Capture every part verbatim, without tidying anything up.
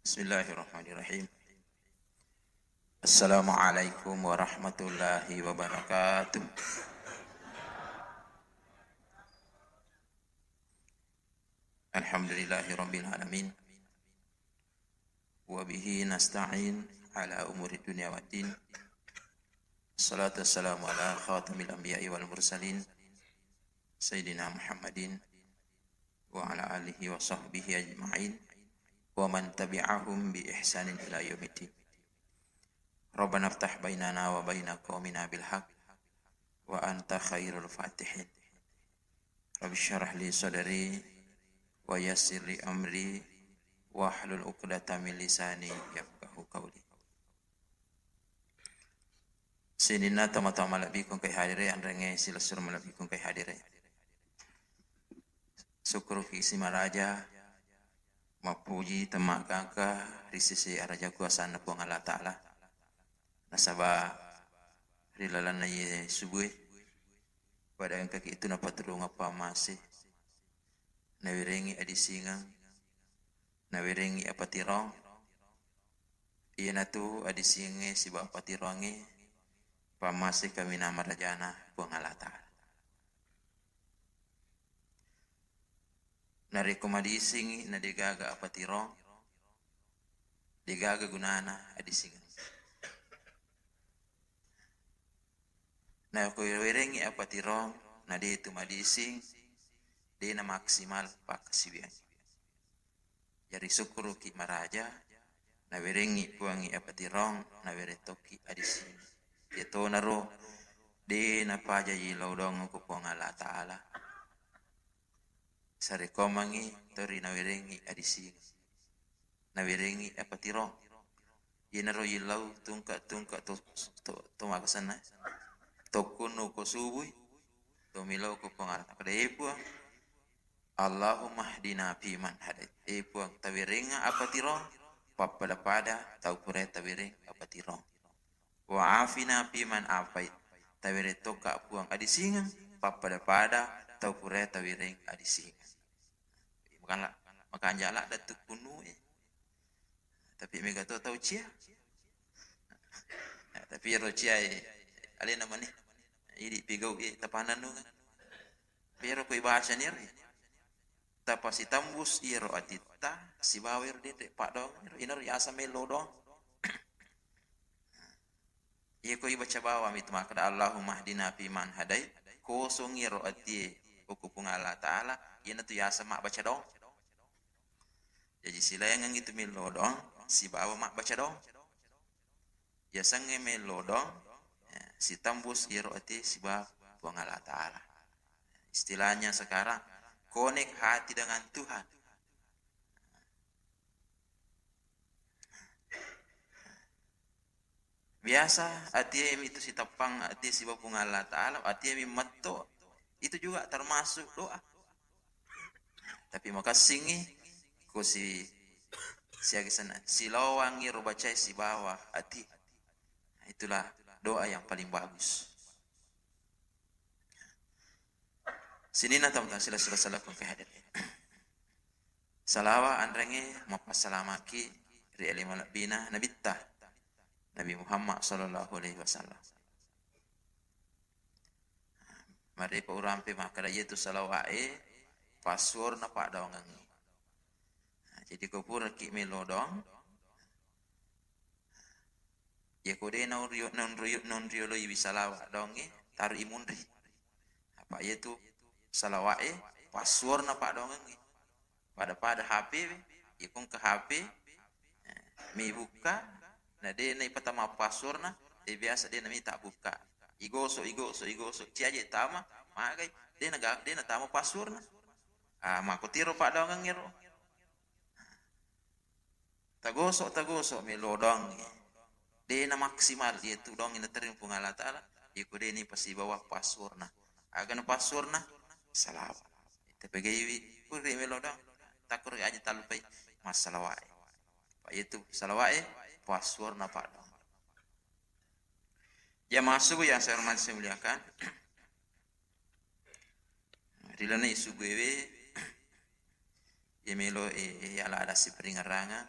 Bismillahirrahmanirrahim. Assalamualaikum warahmatullahi wabarakatuh. Alhamdulillahi rabbil alamin. Wa bihi nasta'in ala umuri dunya waddin. Salatu wassalamu ala khatamil anbiya'i wal mursalin, Sayyidina Muhammadin wa ala alihi wa sahbihi ajma'in, wa man tabi'ahum bi ihsanin ila yaumiddin. Rabbana iftah bainana wa baina qaumina bil haq, wa anta khairul fatihin. Rabbi syrah li sadri, wa yassir li amri, wahlul uqdatam min lisani yafqahu qawli. Sininna tama-tama malebbiku engkae hadire, anrengnge silessureng malebbiku engkae hadire. Sukkuruki simaraja, mappuji temmaggangka ri sese arajaku asanna Puang Allah Ta'ala. Nasaba ri lalenna iye subue, pada engkaki itu napaturungeng pammase, nawerengngi adisingeng, nawerengngi apatirong, iyanatu adisingengnge sibawa patirongnge pammase kaminang marajana Puang Allah Ta'ala. Narekko madisingngi na degaga apatirong, degaga gunana adisingeng. Narekko werengngi apatirong, na de tu madising, de na maksimal pakkasiwiang. Jari sukkuruki maraja, nawerengngi Puangnge apatirong, nawereng tokki adising. Iyatonaro de napajaji lao dong ko Puang Allah Ta'ala. Sarekkoammengngi tori nawerengngi adising, nawerengngi apatirong. Iyanaro yillau tungka-tungka to, to, to makasana, tokkunnu ko subui, to millau ko Puang Allah Ta'ala. Pada, "E Puang, Allahumma hdina fiman hadait." E Puang, tawerengnga apatirong, pappada-pada tau pura tawereng apatirong. Wa afina fiman afait. Tawereng tokka Puang adisingeng, pappada-pada tau pura tawereng adisingeng. Makala-, makanja ladde tukkunnu e. Tapi mega to tau cia. Tapi ero cia e, alena mani. Idi pigau e tapanannu. Tapi ero koi bahasa ni ero. Tapasitambus iyaro atitta sibawa iyaro denre paddoangeng, iyaro, inaro yaseng mello doang. Iya ko ibaca bawang mitu makkeda, "Allahumma hdina fiman hadait," kosong iyaro atie okko Puang Allah Ta'ala, iyanatu yaseng mabbaca doang. Jaji silaingeng itu mello doang sibawa mabbaca doang. Yasengnge mello doang, eh, sitembus iyaro ati siba Puang Allah Ta'ala. Istilahnya sekarang, connect hati dengan Tuhan. Biasa atie mi itu siteppang atie siba Puang Allah Ta'ala, atie mi metto, itu juga termasuk doa. Tapi makessingngi ko si, siaga senna, silawangngi ro bacae sibawa ati. Itulah doa yang paling bagus. Sininna tamata sila-sila salakun ke hadir. Salawa anrengnge mappassalamaki ri ale malebbina Nabitta, Nabi Muhammad sallallahu alaihi wasallam. Marepa urampe makkeda, iyatu salawa'e passwordna paddoangengnge. Nah, jadi ko puraki melo doang, iyako de naunrio-, naunrio-, naunrioloiwi salawa doangnge, taru'i munri. Apa iyatu salawa'e passwordna paddoangengnge. Pada-pada H P we, iko engka H P, eh, mibukka, na de naipatama passwordna, eh, biasa de namita bukka. Igoso, igoso, igoso, ciaje tama, magai, de naga-, de natama passwordna. Ah, makkotiro paddoangengngero. Tagoso, tagoso melo doangnge. De na maksimal, iyatu doangnge naterima Puang Allah Ta'ala, iko de ni pasibawa passwordna. Agana passwordna? Salawa. Tapegaiwi, pura melo doang. Takkuro aja tallupai massalawae. Pa iyatu salawae, passwordna paddoang. Jamaah subuh yang saya hormati, saya muliakan. Ri lalenna subuewe, iya melo, eh, yala ada siparingerrangeng.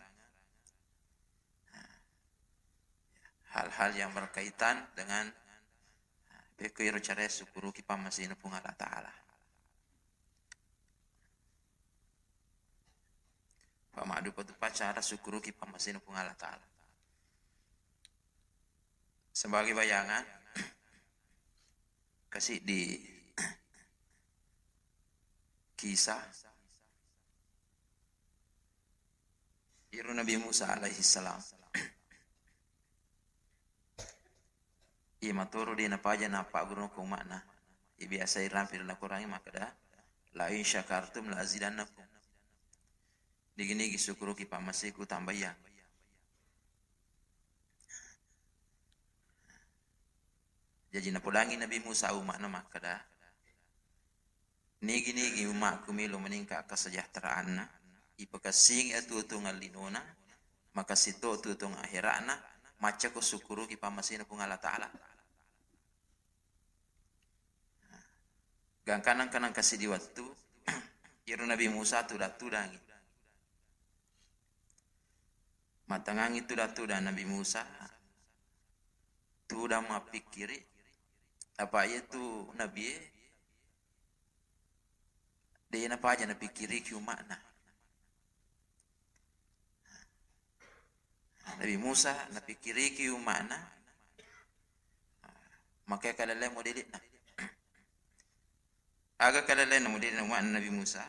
hal-hal yang berkaitan dengan, pekko iro cara sukkuruki pammasena Puang Allah Ta'ala. Pamadu patu pacara sukkuruki pammasena Puang Allah Ta'ala. Sebagai bayangan, kasi di kisah iro Nabi Musa alaihissalam. Iya matoro de napaja nappagguru ko umma'na. Iya biasa irampe ri Al-Quran makkeda, "La in syakartum la azidannakum." Nigi-nigi sukkuruki pammaseku tambayang. Jaji napodangi Nabi Musa umma'na makkeda, "Nigi-nigi umma'ku melo meningka kesejahteraanna, ipakessingi atuo-tuongeng linona, makessing to atuo-tuongeng ahera'na, maccako sukkuruki pammasena Puang Allah Ta'ala." Gangkanna engka nengka siddi wettu, iro Nabi Musa tudang-tudangi. Mattengngangi tudang-tudang Nabi Musa, tudang mappikkiri, apa iya tu nabie de napaja napikkiriki umma'na. Nabi Musa napikkiriki umma'na, makkeda kalelleng modeli'na. Aga kalelleng modeli'na umma'na Nabi Musa?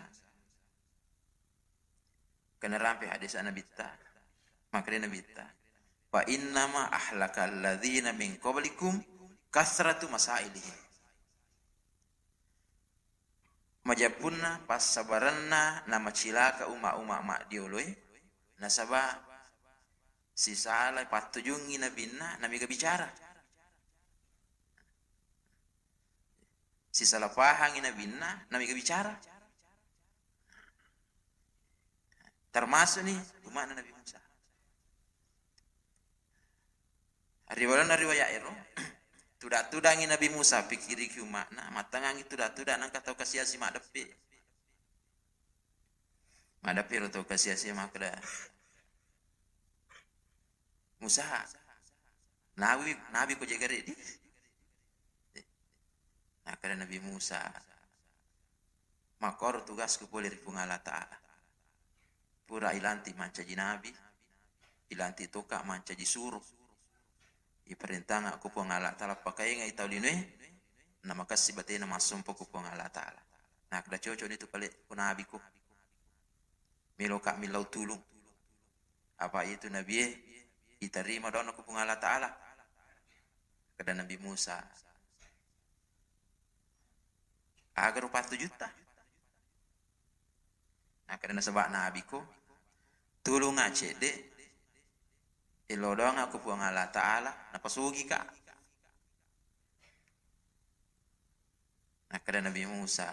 Kena rampe hadis Nabitta, makkeda Nabitta, "Fa innama ahlakal ladzina min qablikum kasratu masailihim." Majeppunna passabarenna namacilaka umma-umma maddioloe, nasaba sisala pattujungngi nabinna namega bicara. Sisala pahangngi nabinna namega bicara. Termasuk ni umma'na Nabi Musa. Ri bawahna riwayat ero, tudang-tudangi Nabi Musa, pikkiriki umma'na, mattengngangi tudang-tudang nengka tau kasiasi maddeppe. Maddeppe ro tau kasiasi makkeda, "Musa, nabi, nabi ko jegare di?" Nakkeda Nabi Musa, "Makkoro tugasku pole ri Puang Allah Ta'ala. Pura ilanti mancaji nabi, ilanti toka mancaji suro. Iparentangakko Puang Allah Ta'ala pakaingai tau linoe, namakessi batena massompo ko Puang Allah Ta'ala." Nakkeda, "Cocok ni tu pale ko nabi ko. Meloka millau tulung. Apa itu nabie itarima doanna ko Puang Allah Ta'ala." Keda Nabi Musa, "Aga rupa tujutta?" Nakkeda, "Nasaba nabiko, tulunga cedde, elo doangako Puang Allah Ta'ala, napasogika." Nakkeda Nabi Musa,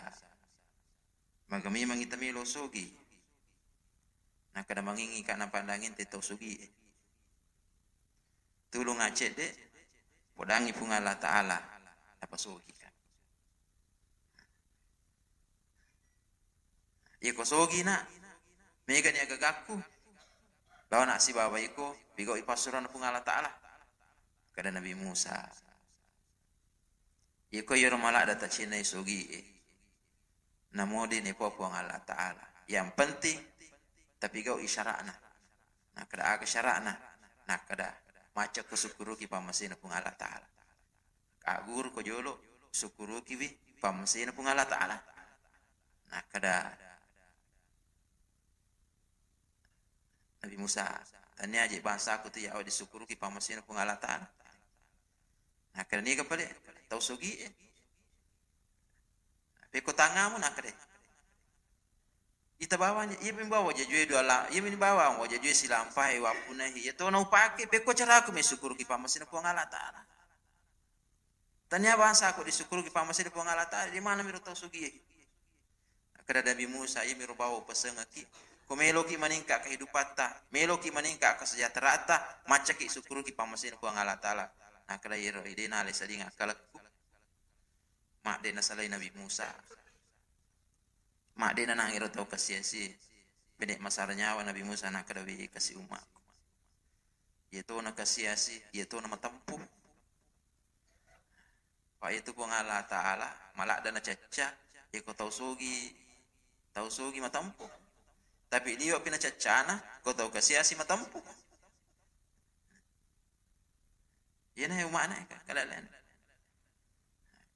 "Maga memang ita melo sogi?" Nakkeda, "Mangingika napandanginte tau sogie. Tulunga cedde, podangi Puang Allah Ta'ala, napasogika." Iyako sogi na, megani agagakku, laona sibawa iko, pigau ipassurona Puang Allah Ta'ala. Keda Nabi Musa, "Iko iyaro maladda tacinnai sogie, namo de nepo Puang Allah Ta'ala. Yang penting tapigau i syara'na." Nakkeda, "Aga syara'na?" Nakkeda, "Maccakko sukkuruki pammasena Puang Allah Ta'ala. Agguru ko jolo, sukkurukiwi pammasena Puang Allah Ta'ala." Nakkeda Nabi Musa, "Tania je bangsaku tu yawa disukkuruki pammasena Puang Allah Ta'ala." Nakkeda, "Niga pale tau sogie?" "Pekko tangamu," nakkeda. "Ita bawang, iya mi bawang wajajue dua la-, iya mi bawang wajajue silampae wappunahi. Iya to naupake, pekko caraku mesukkuruki pammasena Puang Allah Ta'ala. Tania bangsaku disukkuruki pammasena Puang Allah Ta'ala, di mana miro tau sogie?" Nakkeda Nabi Musa, "Iya miro bawang upasengekki. Ko meloki maningka kehidupatta, meloki maningka kesejahteratta, maccaki sukkuruki pammasena Puang Allah Ta'ala." Nakkeda iyaro, "Ide nale sading akkalekku." Madde nasalai Nabi Musa. Madde nanang iro tau kasiasi. Pede masara nyawa Nabi Musa, nakkeda, "Wi kasi ummaku." Iyatona kasiasi, iyatona matempo. Pa iyatu Puang Allah Ta'ala maladda nacacca, iko tau sogi, tau sogi matempo. Tapi liwa pi nacaccana, ko tau kasiasi matempo. Iyana umana ka, kalalen.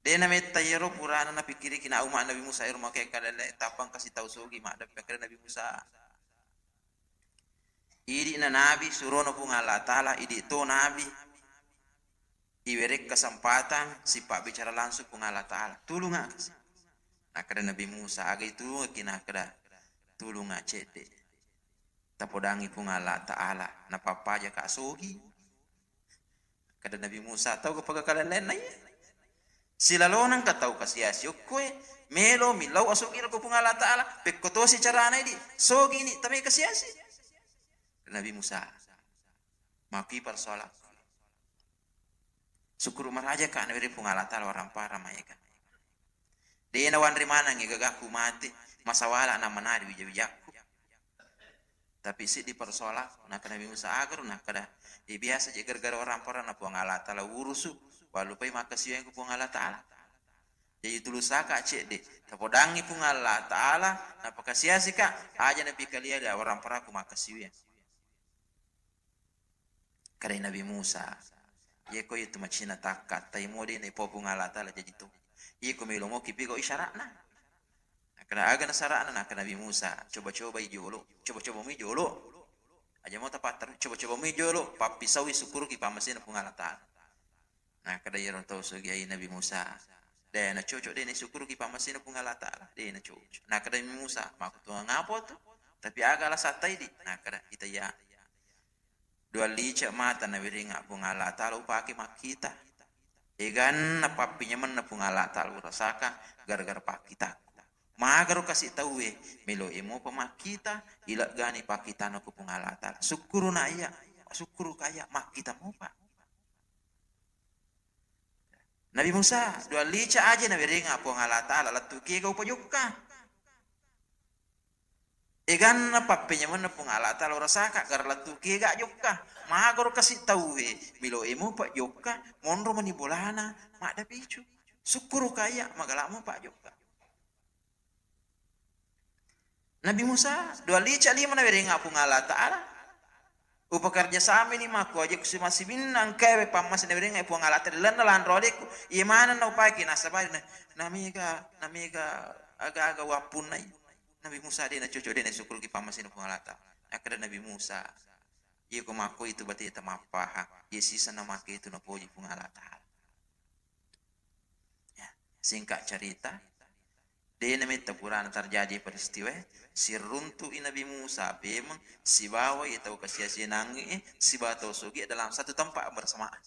De nametta iyaro purana napikkiriki na umma Nabi Musa ero make kalalen, tapang kasi tau sogi maddeppe kare Nabi Musa. Idi na nabi surono Puang Allah Ta'ala, idi to nabi iwereng kesempatan sipabbicara langsung Puang Allah Ta'ala. Tulunga kasi. Nakkeda Nabi Musa, aga itulungaki? Nakkeda, tulunga cedde. Tapodangi Puang Allah Ta'ala, napappajaka sogi. Kada Nabi Musa, tau ga pagakaleng lainna iya. Silalonang ka tau kasiasi okkoe, melo millau asogi ko Puang Allah Ta'ala, pekko tosi carana idi, sogi ni tabe kasiasi. Nabi Musa, maki persoalan. Sukkuru maraja ka nawereng Puang Allah Ta'ala waramparang maega. De nawanre manengngi gagaku mate, masawala namanari wija-wijakku. Tapi seddi persoalan, nakkeda Nabi Musa, agaro, nakkeda, eh, biasa je gara-gara waramparang na Puang Allah Ta'ala urusu, walupai makkasiwiang ku Puang Allah Ta'ala. Jadi tulusaka cedde, tapodangi Puang Allah Ta'ala, napakasiasika, aja napikalia da waramparangku makkasiwiang. Kada Nabi Musa, iyako itu macina takka, tai mode ne popung Allah Ta'ala jaji to. Iyako melo moki pigo isyaratna. Nakkeda aga na syaratna, nakkeda Nabi Musa, coba-coba i jolo, coba-coba mi jolo. Aja mo tapatteru, coba-coba mi jolo, pappisaui sukkuruki pammasena Puang Allah Ta'ala. Nakkeda iyaro tau sogi ai Nabi Musa, de na cocok de ne sukkuruki pammasena Puang Allah Ta'ala, de na cocok. Nakkeda Nabi Musa, makkutuang apa tu? Tapi aga alasan taidi? Nakkeda ita ya. Dua lica mata nawerengnga Puang Allah Ta'ala upake makkita. Eganna pappinyamenna Puang Allah Ta'ala urasaka gara-gara pakkitakku. Magaro kasi tauwe, melo emopa makkita, ileggani pakkitana ku Puang Allah Ta'ala. Sukkuru na iya, sukkuru ka iya, makkita mopa. Nabi Musa, dua lica aja nawerengnga Puang Allah Ta'ala, lettu kega upajokka. Eganna pappenyamenna Puang Allah Ta'ala urasaka, gara lettu kega jokka. Magaro kasi tauwe, melo emopa jokka, monro mani bolana, maddapicu. Sukkuru ka iya, magala mopa jokka. Nabi Musa, dua lica lima nawerengnga Puang Allah Ta'ala. Upakarja samini makko aja ku simasibinna engkae pammase nawerengnga Puang Allah Ta'ala, lenna lanro alekku. Iya manenna upake nasaba na, namega, namega aga-aga wappunnai. Nabi Musa de na cocok de na sukkuruki pammasena Puang Allah Ta'ala. Akkeda Nabi Musa, iya ko makko itu berarti tamappaha. Iya sisa namake itu napoji Puang Allah Ta'ala. Ya, singkat cerita, de nametta purana terjadi peristiwa, siruntu'i Nabi Musa pemeng sibawa iya tau kasiasinangngi, sibawa tau sogi dalam satu tempat bersamaan.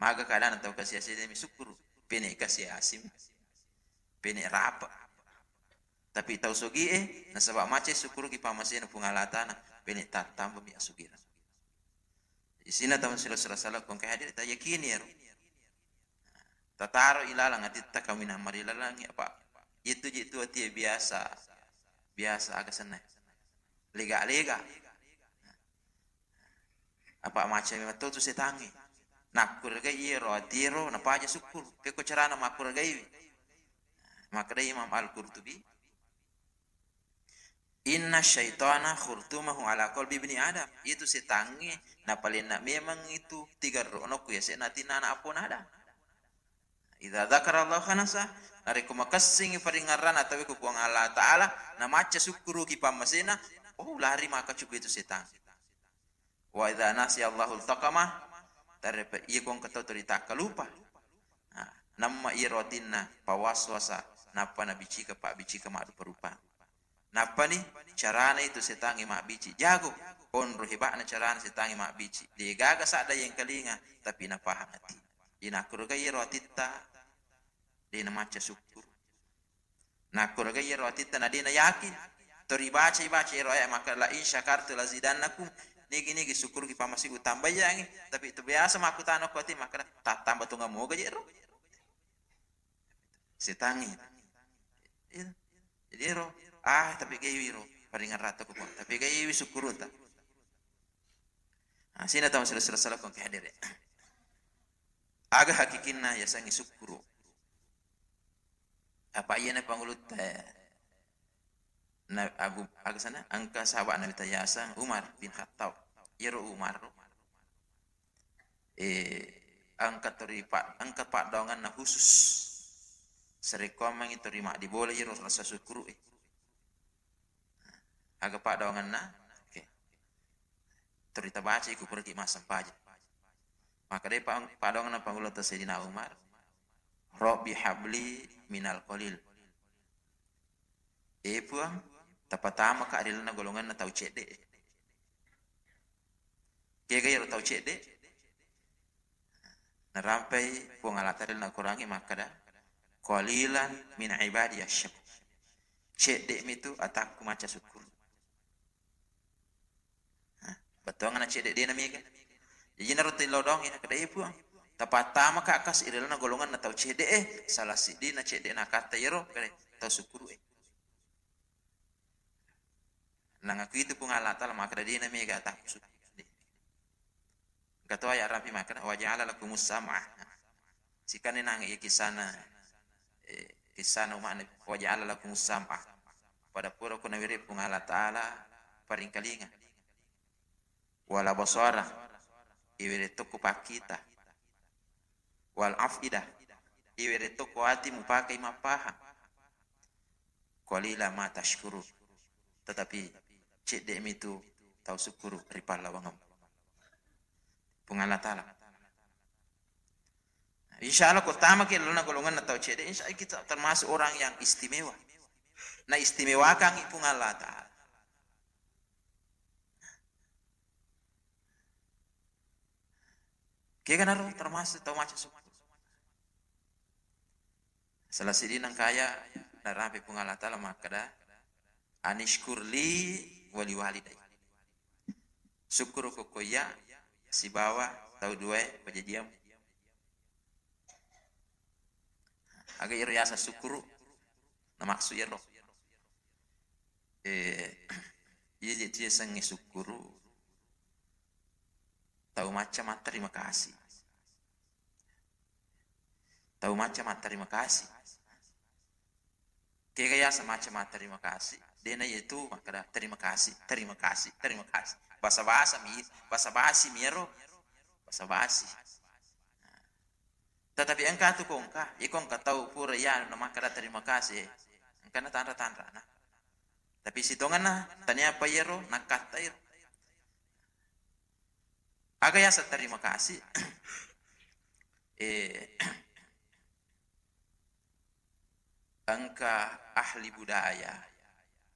Maga keadaan tau kasiasinangngi, sukkuru, pene kasiasi, pene rapa. Tapi tau sogi e, nasaba mace sukkuruki pammasena Puang Allah Ta'ala, pene tattambami asugina. Isina tau sila-sila sala kong ke hadir, ta yakini ero. Tataro ilaleng atitta kaminang marilalengi apa? Itu je tu ati biasa, biasa aga senna. Lega-lega. Apa macam memang tu setangi. Nakkurgai iyaro atiro napaja sukkuru. Pekko carana makkurgai. Makkedai Imam Al-Qurtubi, "Inna syaitana khurtumahu ala qalbi ibni Adam." Itu setangnge napalenna memang itu tiga rono ku yase'na atinna anak apona Adam. Idza dzakara Allah khanasa, narekko makessingi paringerrana tauwe ku Puang Allah Ta'ala, namacca sukkuruki pammasena, oh, lari maka cubbe itu setang. Wa idza nasi Allahul taqama, tarepe iya ko engka tau to ritakkalupa. Nah, namma iyaro atinna pawaswasa, nappa nabicika pabbicika maddupa-rupa. Nappani carana itu setangnge mabbici. Jago, onro heba'na carana setangnge mabbici. De gaga sadda yengkalinga, tapi napahang ati. Inakkuraga iyaro atitta, de namacca sukkuru. Nakkuraga iyaro atitta na de nayakin. To ribaca-baca iyaro ayat maka la in syakartu lazidannakum. Nigi-nigi sukkuruki pamasiku tambayangi. Tapi to biasa makkutana ko ati maka tattamba tonga moga je ro. Setangnge. Iya. Jadi ro, ah, tapi gaiwi ro, paringerrang to ko, tapi gaiwi sukkuruta. Nah, sini tahu sila-sila salah kong hadere. Aga hakikinna yasengnge sukkuru. Apa iyana pangulutta, na Abu, aga sana, engka sahabat Nabi ta yaseng Umar bin Khattab. Iyaro Umar, eh, engka tori pa-, engka paddoangenna khusus. Sarekkoammengngi tori maddibola iyaro rasa sukkuru e. Aga paddoangenna? Oke. Tori tabaca iku puraki massempajang. Maka dé pa-, paddoangenna pangulutta Sayyidina Umar, "Rabbi habli minal qalil." Eh, Puang, tapatamaka ri lalenna golonganna tau cedde. Kega iyaro tau cedde? Narampai Puang Allah Ta'ala ri Al-Qur'angnge makkeda, "Qalilan min ibadiyasy syakur." Cedde mitu atakku macca sukkuru. Hah? Bettuanna cedde dena mega. Jadi naro tillau dong ina keda, "Eh, Puang, tapattamaka kasi ri lalenna golonganna tau cedde e, salah siddina cedde na katta iyaro kede tau sukkuru e." Nang aku itu Puang Allah Ta'ala makkeda dena mega atakku sukkuru. Engka to aya rapi makkeda, "Wa ja'ala lakumus sam'a." Sikanni nang iya kisana, eh, kisana umma'na, "Wa ja'ala lakumus sam'a." Pada pura ko nawere Puang Allah Ta'ala paringkalinga. "Wala basara," iwere tokko pakkita. "Wal af'idah," iwere tokko ati mupakai mappahang. "Qalila ma tashkurun." Tetapi cedde mitu tau sukkuru ri pallawangeng Puang Allah Ta'ala. Insya Allah, ko tamaki lalenna golonganna tau cedde, insya Allah kita termasuk orang yang istimewa. Na istimewakan Puang Allah Ta'ala. Kega naro termasuk tau macca sukkuru. Salah siddinna engka aya narapi Puang Allah Ta'ala makkeda, "Anishkur li wa liwalidayya." Sukkuru ko iya sibawa tau duae pajajiang. Aga iyaro yaseng sukkuru, na maksud iyaro. Eh, iya je tu yasengnge sukkuru, tau macca matterima kasih. Tau macca matterima kasih. Kega yaseng macca matterima kasih? Dena iyatu makkeda, "Terima kasih, terima kasih, terima kasih." Basa-basa mi, basa-basi mi iyaro. Basa-basi. Tetapi engka tu ko engka, iko engka tau pura iya na makkeda terima kasih, engka na tanra-tanrana. Tapi sitongenna tania pa iyaro nakkatta iyaro. Aga yaseng terima kasih? Eh, engka ahli budaya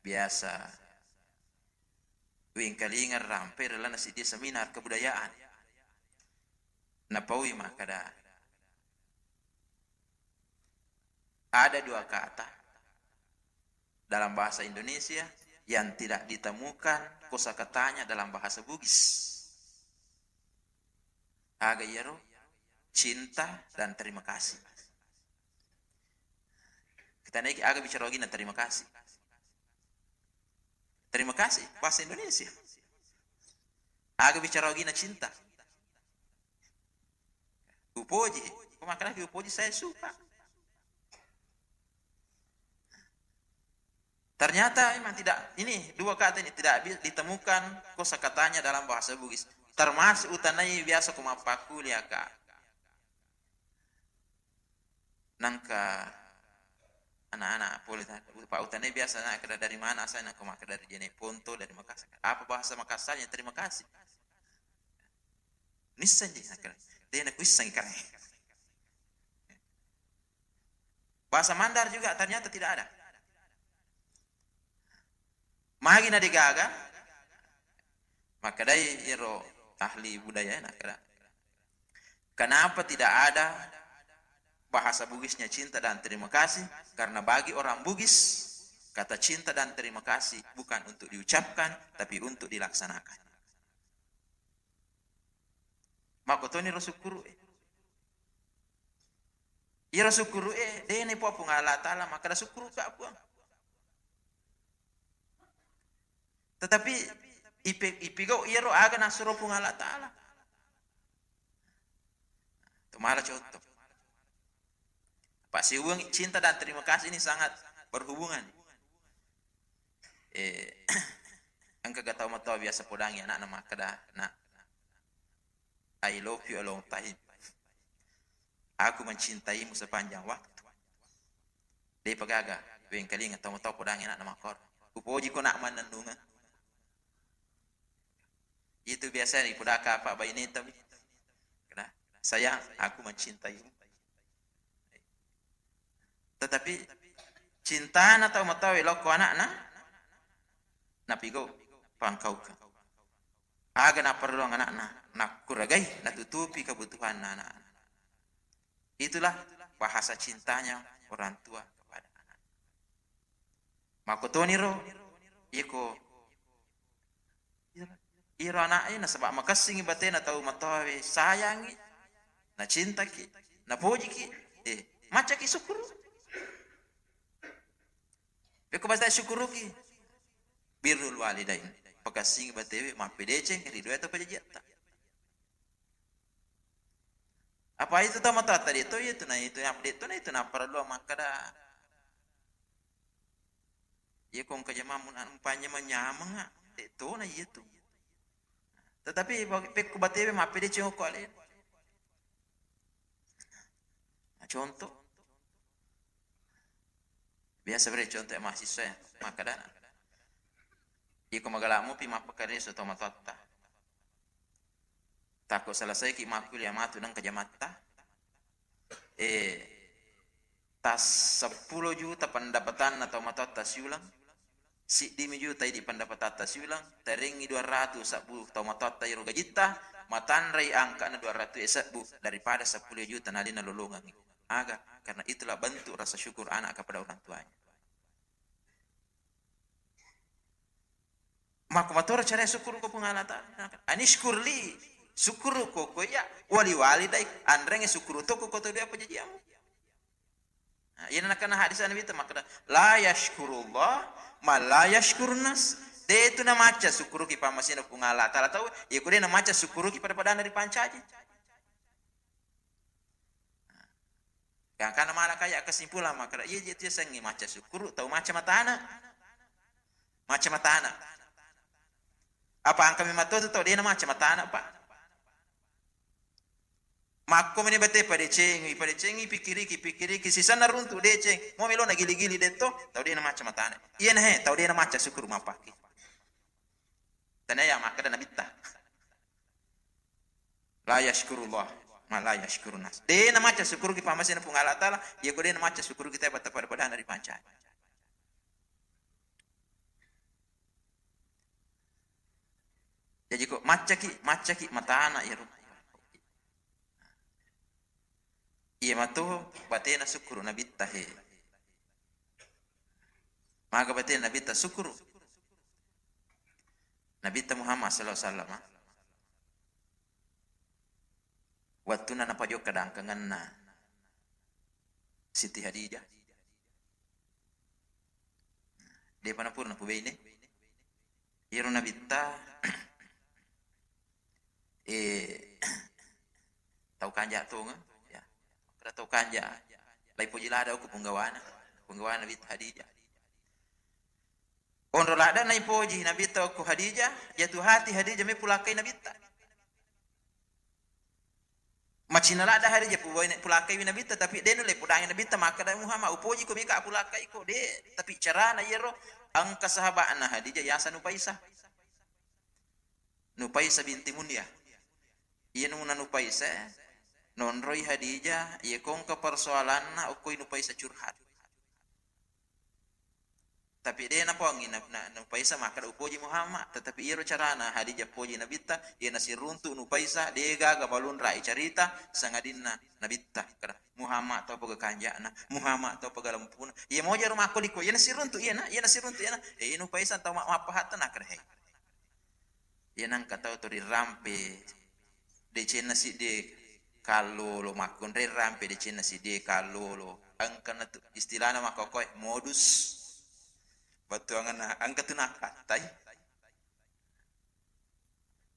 biasa wengkalinga rampe ri lalenna siddi seminar kebudayaan. Napaui makkeda, ada dua kata dalam bahasa Indonesia yang tidak ditemukan kosakatanya dalam bahasa Bugis. Aga iyaro? Cinta dan terima kasih. Kita naiki aga bicara ogina terima kasih. Terima kasih, bahasa Indonesia. Aga bicara ogina cinta. Upoji, ko makkeda upoji, saya suka. Ternyata memang tidak, ini dua kata ini tidak bi-, ditemukan kosakatanya dalam bahasa Bugis. Termasuk utanai biasa ko mappakkuliah, Kak. Nangka anak-anak pole ta-, Pak Utane biasa na keda dari mana asalnya, nangka makkeda dari Jeneponto, dari Makassar. Apa bahasa Makassarnya? Terima kasih. Nissenji, na keda. Dia nak kuisseng kare. Bahasa Mandar juga ternyata tidak ada. Magi na degaga? Makkedai iro ahli budaya, nakkeda, kenapa tidak ada bahasa Bugisnya cinta dan terima kasih? Karena bagi orang Bugis, kata cinta dan terima kasih bukan untuk diucapkan, tapi untuk dilaksanakan. Makkotoni ro sukkuru'e. Iyaro sukkuru'e, dena Puang Allah Ta'ala makkeda sukkuruka Puang. Tetapi Ipe-, ipigau iyaro aga nasuro Puang Allah Ta'ala. Itu malah contoh. Pak Siweng, cinta dan terima kasih ini sangat berhubungan. Eh, engka ga tau matoa biasa podangi anakna makkeda, "Nak, I love you a long time. Aku mencintaimu sepanjang waktu." Depa gaga, wengkalinga tau matoa podangi anakna makkoro. Upoji ko nak mannennungeng. Itu biasa ipodaka apa baineta. Kena, "Sayang, aku mencintaimu." Tetapi cintana tau matoa lokko anakna, napigau pangkaukeng. Aga naparelluang anakna, nakkuragai, natutupi kebutuhanna anakna. Itulah bahasa cintanya orang tua kepada anak. Makkotoniro, iko, iro anaknya nasaba makessingi batena tau matoawe, sayangi, nacintaki, napojiki, eh, macaki syukuru. Pekko basta syukuruki, birrul walidain, pakessingi batewe, mappedeceng ri dua tau pajajiatta. Apa itu tau matoatta de to, iya tu na itu, apa de to na itu naparelluang makkeda. Iya ko engka jamang mun-, umpanya manyameng, de to na iya tu. Tetapi bag-, pekko batewe mappedeceng ko ale. Nah, contoh. Biasa bere contoh mahasiswa ya, makkeda, "Iko magala mupi mappakaresa tau matoatta. Takko selesaiki makkuliah matu nengka jamatta." Eh, tas seppulo juta pendapatanna tau matoatta siuleng, siddimi juta idi pendapatatta siuleng, tarengngi dua ratu sebbu tau matoatta iro gajitta, matanrei angkana dua ratu e sebbu daripada seppulo juta nalena lolongengngi. Aga? Karena itulah bentuk rasa syukur anak kepada orang tuanya. Makko matora cara syukur ko Puang Allah Ta'ala. Anishkur li, syukur ko, ko iya, wali walidai, anrengnge syukur to ko, ko to dua pajajiamu. Nah, iyana nakkeda hadis Nabitta makkeda, "La yashkurullah man la yashkurun nas." De tu namaca syukuruki pammasena Puang Allah Ta'ala tau, iya ko de namaca syukuruki pada-padana ripancaji. Gangkana mala kaya kesimpulan makkeda, iya je tu yasengnge maca syukuru tau maca matana. Maca matana. Apa engka memang to tau de namaca matana, Pak? Makko meni bate padecengi, padecengi, pikiriki, pikiriki, sisenna runtu deceng, mo melona gili-gili de to, tau de namaca matana. Iyana he, tau de namaca syukur mappaki. Tania ya makkeda Nabitta. La yashkurullah, ma la yashkurun nas. De namaca syukuruki pammasena Puang Allah Ta'ala, iya ko de namaca syukuruki tau pada-padana ripancaji. Jaji ko maccaki, maccaki matana iyaro. Iya mato batena syukuru Nabitta he. Maga batena Nabitta syukuru. Nabitta Muhammad sallallahu alaihi wasallam. Wettunna napajokka dangkangenna Siti Khadijah. Depa napura napubaine. Iyaro Nabitta, eh, tau kanja tongeng, ya. Kada tau kanja, laipoji lada okko punggawana, punggawana Nabitta Khadijah. Onro lada naipoji Nabitta okko Khadijah, jatuh hati Khadijah meppu lakkai Nabitta. Macinna ladda Khadijah pubawai pulakkai wi Nabitta, tapi de nulle pudangi Nabitta makkeda, "Muhammad, upoji ko mika pulakkai ko de." Tapi carana iyaro engka sahaba'na Khadijah yaseng Nufaisah. Nufaisah binti Munzir. Iya nuna Nufaisah, nonroi Khadijah, iya ko engka persoalanna okkoi Nufaisah curhat. Tapi de napoangngi na, na, Nufaisah makkeda upoji Muhammad, tetapi iyaro carana Khadijah poji Nabitta, iya nasiruntu Nufaisah, de gaga balunra icarita sangadinna Nabitta kada Muhammad tau paga kanja'na, Muhammad tau paga lempuna. Iya moja ro makko liko, iya nasiruntu iyana, iya nasiruntu iyana. Eh, Nufaisah tau ma-, mappahatta nakkeda he. Iya nengka tau to rirampe decenna siddi kallolo, makkunrai rampe decenna siddi kallolo. Engkana tu istilahna makkokkoe modus. Bettuangenna engka tu nakkattai.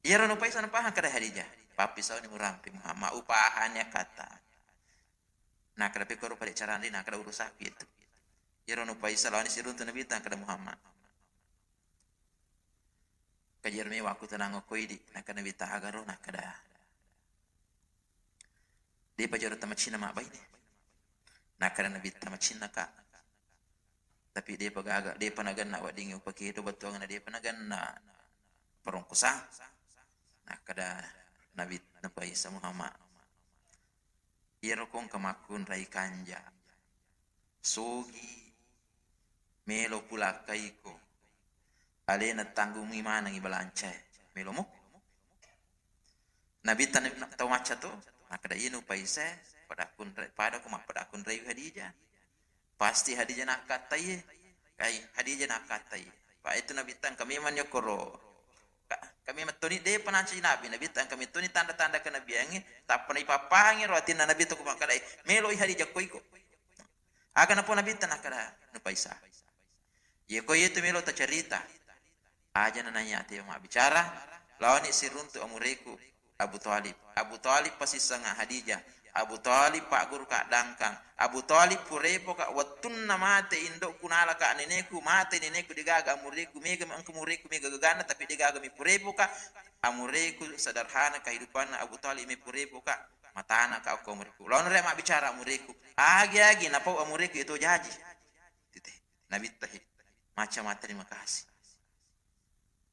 Iyaro nupaisa napahang kada Hadijah, pappisauni murampe Muhammad, upahani akkatta. Nakkeda, pekkoro pale carana, nakkeda, urusakku itu. Iyaro nupaisa laoni siruntu Nabitta, nakkeda Muhammad. Kajero mewa wakku tenang okko idi, nakkeda Nabitta, agaro, nakkeda. Depa jaro tamacinna mabbaine. Nakkeda Nabitta, macinna ka. Tapi depa gaga, depa naganna weddingnge upakedo bettuanna, depa naganna perongkosang. Nakkeda Nabi, napaisa Muhammad. Iyaro ko engka makkunrai kanja. Sogi melo pulakkaiko. Alena tanggungi manengi balancae. Melo mo? Nabitta na-, tau macca to, nakkeda, iya nupaisa, pada kunre-, pada ko mappada kunrei Hadijah. Pasti Hadijah nakkattai, kai, Hadijah nakkattai. Pa itu Nabitta engka memang ni okkoro. Ka-, kami mettoni, depa nancaji Nabi, Nabitta engka mettoni tanda-tanda kenabiangnge, tappa naipapahangi ro atinna Nabitta ko makkedai, meloi Hadijah ko iko. Aga napo Nabitta, nakkeda, nupaisa. Yeko yetu melo tacarita. Aja na naiya te mabbicara, laoni siruntu amureku Abu Thalib. Abu Thalib pasissengnga Hadijah. Abu Thalib pagguruka dangkang. Abu Thalib purepoka wettunna mate indokku, nalaka neneku, mate neneku, degaga amureku, mega engka mureku, mega gaganna, tapi degaga mi purepoka. Amureku sederhana kehidupanna Abu Thalib, me purepoka, matana ka okko amureku. Laoni re mabbicara amureku. Agi-agi napau amureku itu jaji. Tite. Nabitta he, macca ma terima kasih.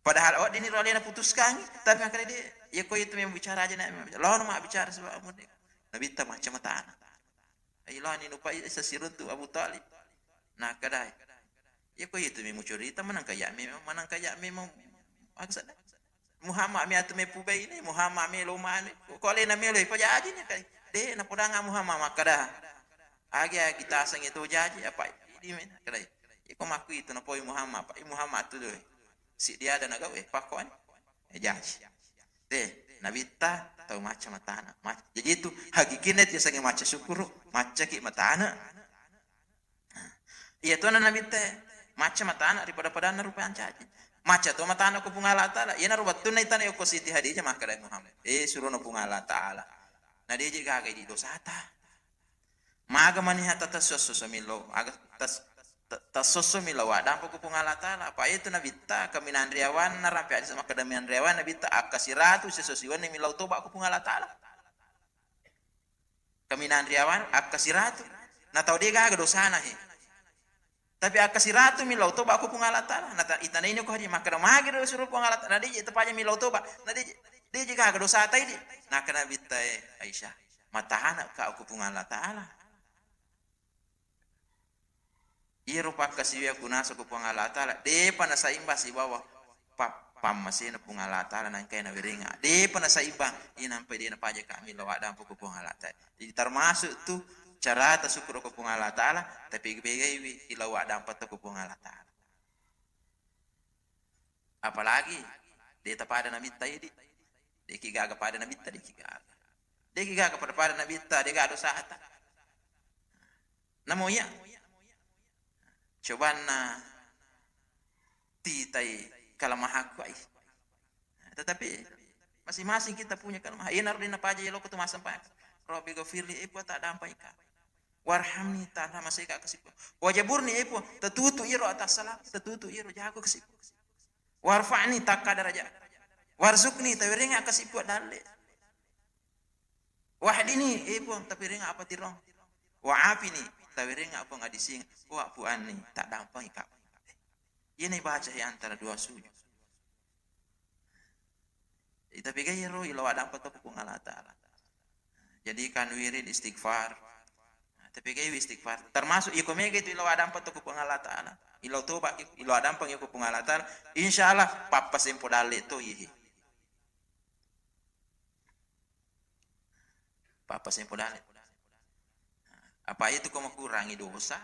Padahal weddinni ro alena putuskangi, tapi makkeda de, iya ko itu memang bicara aja na, laono mabbicara sebab amureku. Nabitta macca matana. Ai laoni nupai sasiruntu Abu Thalib. Nakkedai, iya ko itu memang cerita, maneng kaya memang, maneng kaya memang maksudna. Muhammad mi atu mepubaine, Muhammad melo manu. Ko alena melo, pajaji ni kai. De, napodanga Muhammad makkeda. Agi-agi taseng itu jaji, apa idi men, kedai. Iko makku itu napoi Muhammad, apa i Muhammad tu doi. Si dia ada nagau, eh, pakko, eh. Eh, jaji. De, Nabitta tau macca matana. Mac-, jadi itu hakikinna itu yasengnge macca syukuru, maccaki matana. Iya tuanna Nabitta, macca matana ri pada-padanna rupa ancaji. Macca to matana ko Puang Allah Taala. Iyana ro wettunna itana yokko Siti Hadijah makkeda Muhammad, eh, surono Puang Allah Taala. Na deje gaga idi dosata. Maga maniha tatassosso millau, aga tas-, ta-, tassossomi lao addampa ko Puang Allah Taala. Apa itu Nabitta, kaminang riawanna, rampe hadis makkeda minang riawanna Nabitta, akka siratu sesso siwenni millau toba ko Puang Allah Taala. Kaminang riawan, akka siratu. Na tau de gaga dosana he. Tapi akka siratu millau toba ko Puang Allah Taala. Na ta-, itanaini ko hari makkeda magi do suruh Puang Allah Taala. Na deje tapaja millau toba. Na deje, deje gaga dosata idi. Nakkeda Nabitta, eh, Aisyah, matana ka ko Puang Allah Taala. Iyaro pakkasiwiang kunaseng ko Puang Allah Taala, depa nasaimbang sibawa pa-, pammasena Puang Allah Taala nangkae nawerenga. Depa nasaimbang, iya nampai de napaja kami lao addampa ko Puang Allah Taala. Jadi termasuk tu carata syukur ko Puang Allah Taala, tapi pegaiwi ilao addampa to ko Puang Allah Taala. Apalagi de tapada Nabitta idi. Deki gaga pada Nabitta, deki gaga. Deki gaga pada-pada Nabitta, de gaga dosata. Namo iya. Cobanna titai kelemahanku ai. Tetapi masing-masing kita punya kelemahan. Iya naro dina paja yeloko tu masempajang. Rabbi ghafirli, eh, Puang, tak dampai ka. Warhamni, tanamaseka kasipu. Wajaburni, eh, Puang, tatutu iro atas salam, tatutu iro jago kasipu. Warfa'ni, takka daraja. Warzuqni, tawerenga kasipu dalle. Wahdini, eh, Puang, tawerenga apa tirong. Wa'afini, tawerenga apa ngadising. Wa'fu anni, tak dampai ka. Ini baca ya antara dua sujud. Tapi gaya ro ilo ada apa tu Puang Allah Taala. Jadi kan wirid istighfar. Tapi gaya istighfar. Termasuk iko mega itu ilo ada apa tu Puang Allah Taala. Ilo toba, ilo ada apa iko Puang Allah Taala. Insya Allah pappa sempo dalle to ihi. Pappa sempo dalle. Apa itu ko makurangi dosa?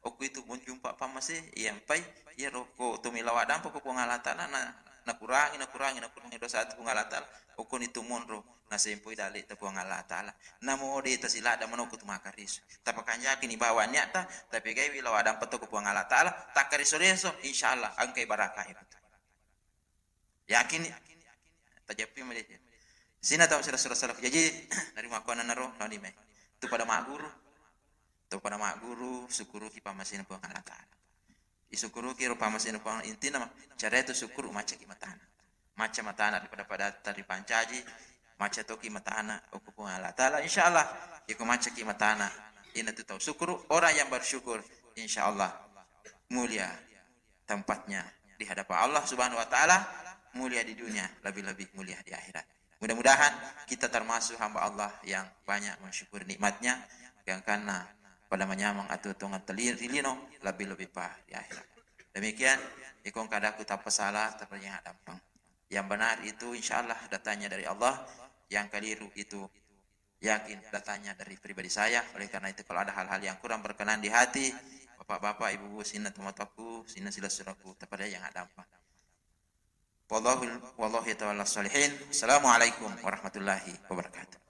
Okko itu menjumpa pammase, iya mpai, iya roko to milawa dampa ko Puang Allah Taala na, nakurangi, nakurangi, nakurangi dosa tu Puang Allah Taala. Okko ni tu monro nasempoi dalle ta Puang Allah Taala. Namo de tasilada manoko tu makariso. Tapakanjaki ni bawa niatta, tapi gaiwi lawa dampa to ko Puang Allah Taala, takariso-riso, insya Allah angkai baraka itu. Yakin? Tajeppi mede. Sina tau sila sura salaku. Jaji, nari makkuanna naro, laoni mai. Tu pada magguru. Tu pada magguru, sukuruki pammasena Puang Allah Ta'ala. Isukuruki rupa masena Puang, intina mah, cara itu sukuru macaki matana. Maca matana daripada pada taripancaji, maca toki matana, okko Puang Allah Ta'ala. Insya Allah, iko macaki matana, ina tu tau sukuru, orang yang bersyukur, insya Allah, mulia tempatnya di hadapan Allah Subhanahu wa Ta'ala, mulia di dunia, lebih-lebih mulia di akhirat. Mudah-mudahan kita termasuk hamba Allah yang banyak mensyukuri nikmatnya, gangkanna pada manyameng atuo-tuongeng teli-, ri lino, lebih-lebih pa di akhirat. Demikian, iko engka adaku tappa sala, tappa jangan dampeng. Yang benar itu insya Allah datangnya dari Allah, yang keliru itu yakin datangnya dari pribadi saya. Oleh karena itu, kalau ada hal-hal yang kurang berkenan di hati, bapak-bapak, ibu-ibu, sininna tomatoakku, sininna silessurekku, tappa jangan dampeng. Wallahu, wallahu yatawalla sholihin. Assalamualaikum warahmatullahi wabarakatuh.